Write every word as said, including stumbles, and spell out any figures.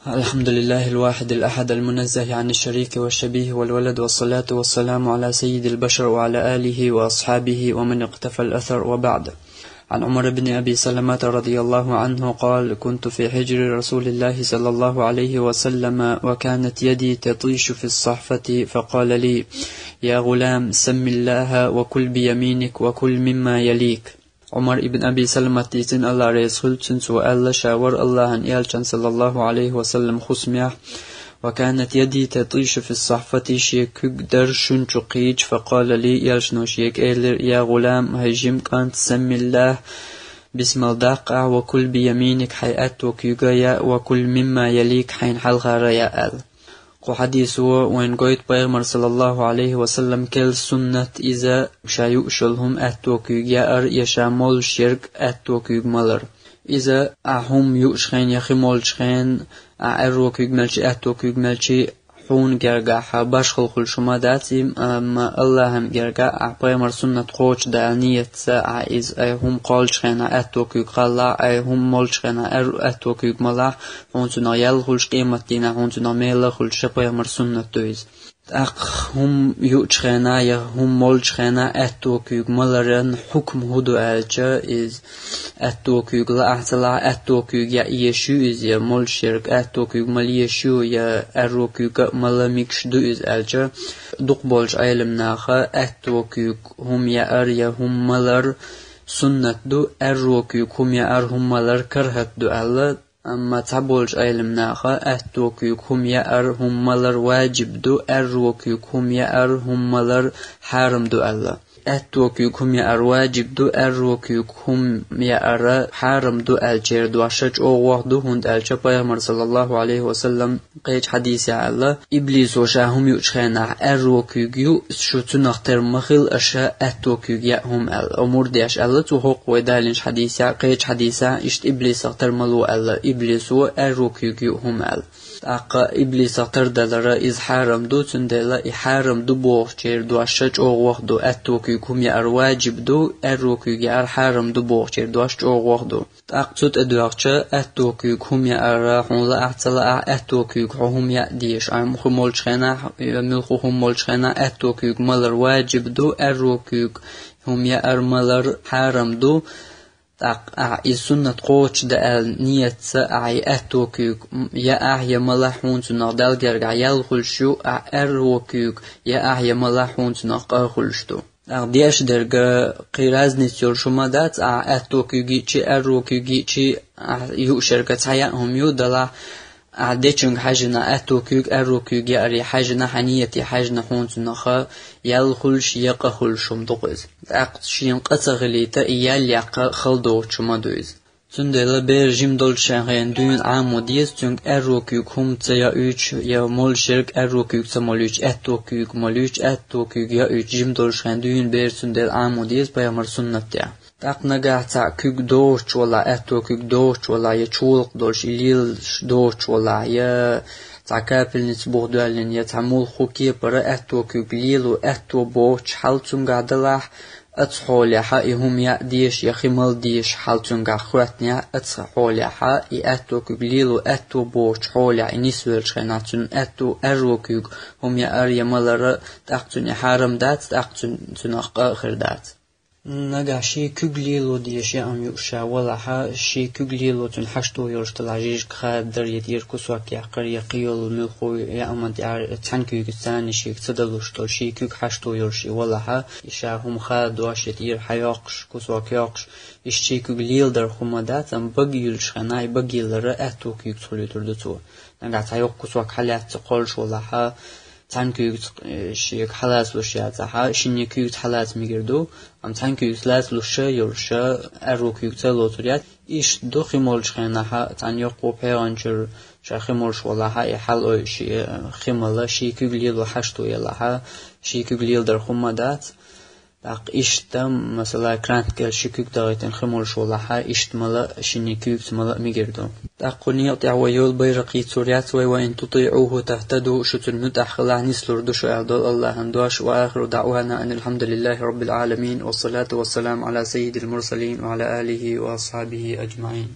الحمد لله الواحد الأحد المنزه عن الشريك والشبيه والولد، والصلاة والسلام على سيد البشر وعلى آله وأصحابه ومن اقتفى الأثر، وبعد. عن عمر بن أبي سلمة رضي الله عنه قال: كنت في حجر رسول الله صلى الله عليه وسلم، وكانت يدي تطيش في الصحفة، فقال لي: يا غلام، سم الله وكل بيمينك وكل مما يليك. Ӏумар ибн Аби Саламат дийцина, Аллах реза хуьлда цунна, цо аьлла, ша вара Аллахьан элчан, саллаллаху Ӏалайхи ва саллам, хӀусамехь: وكانت يدي تطيش في الصحفة, шен куьг дара шун чу кхийча, فقال لي, элчано шега элира: يا غلام, хӀай жима кӀант, سم الله, бисмал даккха ахь, وكل بيمينك, хьайн аьтто куьйга яа, وكل مما يليك, хьайна хьалхара яа, аьлла. Кху хьадисо вайна гойту пайхамар, саллаллаху Ӏалайхи ва саллам, керла суннат иза, ша юуш йолу хӀума аьтто куьйга яар я ша молуш ерг аьтто куьйга малар. Иза ахь хӀума юучу хенахь я хи молчу хенахь ахь аьрро куьйга мелчи, аьтто куьйга мелчи хьуна гергахь башхалла хуьлуш хӀума дац и, амма Аллахьан гергахь ахь пайхамар суннат кхочушдаьлла нийятца ахь иза, ай хӀума кхоллучу хенахь аьтто куьйга кхаллахь, ай хӀума молчу хенахь аьрро аьтто куьйга малахь, хьуна цунах ял хуьлуш, къематдийнахь хьуна цунах мела хуьлуш, ша пайхамар суннат ду иза. ТӀаккха хӀума юучу хенахь я хӀума молчу хенахь аьтто куьйга маларан хьукма хӀун ду аьлча, иза аьтто куьйга лаахь ца лаахь, аьтто куьйга яа еш ю иза, я молуш ерг аьтто куьйга мала еш ю, я аьрро куьйга а мала мегаш ду иза аьлча, дукхахболчу Ӏеламнаха аьтто куьйга хӀума яар я хӀума малар суннат ду, аьрро куьйга хӀума яар, хӀума малар карахӀат ду аьлла. Амма цхьаболчу Ӏеламнаха аьтто куьйга хӀума яар, хӀума малар ваджиб ду, аьрро куьйга хӀума яар, хӀума малар хьарам ду аьлла. Аьтто куьйга хӀума яар ваджиб ду, аьрро куьйга хӀума яар хьарам ду аьллачеран дош чӀогӀа воккха ду, хӀунда аьлча пайхамар, саллаллаху Ӏалайхи ва саллам, кхечу хьадисехь аьлла: иблисо ша хӀума юучу хенахь аьрро куьйга юу, шу цунах тера ма хила, аша аьтто куьйга яа хӀума аьлла. Амур деш аьлла цо, хӀокху вай далийначу хьадисехь, кхечу хьадисехь иштта иблисах тера ма ло аьлла, иблисо аьрро куьйга юу хӀума аьлла. ТӀаккха иблисах тардалар иза хьарам ду, цундела и хьарам ду бохучеран дош чӀогӀа воккха ду, аьтто куьйга хӀума яар ваджиб ду, аьрро куьйга яар хьарам ду бохучеран дош чӀогӀа воккха ду. ТӀаккха цу тӀе доьгӀча, аьтто куьйга хӀума яар хьуна лаахь ца лаахь, аьтто куьйга хьо хӀума яа дезаш, ахь хӀума молчу хенахь, я муьлхха хӀума молчу хенахь аьтто куьйга малар ваджиб ду, аьрро куьйга хӀума яар малар хьарам ду. ТӀаккха ахь и суннат кхочушдан аьлла нийятца ахь и аьтто куьйга яахь я малахь, хьуна цунах Далла гергахь ял хуьлуш ю, ахь аьрро куьйга яахь я малахь, хьуна цунах къа хуьлуш ду. ТӀаккха деш дерг кхин разница йолуш хӀума дац, ахь аьтто куьйга йиъчи, аьрро куьйга йиъчи, ахь юуш ерг цхьа яа хӀума ю, делахь ахь дечуьнга хьаьжжина, аьтто куьйга, аьрро куьйга яаре хьаьжжина, хьан нийяте хьаьжжина, хьуна цунах ял хуьлуш я къа хуьлуш хӀума ду-кх иза. ТӀаккха шена къа ца хилийта, и ял яккха хала доцуш хӀума ду иза. Цундела бер жима долчу шен хенахь дуьйна Ӏамо деза, цуьнга аьрро куьйга хӀума ца яуьйтуш, я молуш ерг аьрро куьйга ца молуьйтуш, аьтто куьйга молуьйтуш, аьтто куьйга яуьйтуш, жима долчу шен хенахь дуьйна бер цундела Ӏамо деза пайхамар суннат тӀехь. ТӀаккха нагахь цхьаъ куьг доцуш валахь, аьтто куьг доцуш валахь, я чулакх долуш, и лелаш доцуш валахь, я цхьа капельница буха доьллина, я цхьа муьлхха кепара аьтто куьг лело аьтто боцуш хьал цуьнгахь далахь, оцу хьолехь и хӀума яа дезаш, я хи мала дезаш хьал цуьнгахь хоьттинехь, оцу хьолехь и аьтто куьг лело аьтто боцучу хьолехь и нисвеллачу хенахь цуьнан аьтто аьрро куьг хӀума яар я малар, тӀаккха цунна и хьарам дац, тӀаккха цуьн-, цунах къа а хир дац. Нагахь шен куьг лело дезаш яа хӀума юуш ша валахь, шен куьг лело цуьнан хьашто йолуш далахь, жижиг хададар я тӀера кусок яккхар, я кхин йолу муьлхха яа хӀуманна тӀехь цхьана куьйгаца царна шега ца далуш долу шен куьг хьашто йолуш и валахь, и ша хӀума хадош я тӀера хьайоккхуш, кусок йоккхуш, иштта шен куьг леладар хӀума дац, амма бага юьллучу хенахь и бага йиллар аьтто куьйгаца хуьлуьйтур ду цо. Нагахь цхьа йоккха кусок хьалаьцна ца кхоллуш валахь, цхьана куьйгаца, э, шега хьалацалуш яцахь, шинне куьйгаца хьалаца мегар ду, амма цхьана куьйгаца лацалуш йолуш, аьрру куьйгаца лоцур яц. Иштта ду хи молчу хенахь, цхьана йоккхо пхьегӀанчуьра ша хи молуш валахь, и хьал ойуш, э, хи мала, шен куьг лело хьашт ву ялахь, шен куьг леладар хӀумма дац. ТӀаккха иштта, масала, крант кӀел ши куьг дагӀийтина хи молуш валахь, иштта мала, шинне куьйгаца мала а мегар ду. ТӀаккха кху некъа тӀехь вай йолу байракх йийцур яц вай: «وإن تطيعوه تهتدوا», шу цуьнан муьтӀахь хилахь, нислур ду шу аьлла долу Аллахьан дош. وآخر دعوانا أن الحمد لله رب العالمين، والصلاة والسلام على سيد المرسلين وعلى آله وأصحابه أجمعين.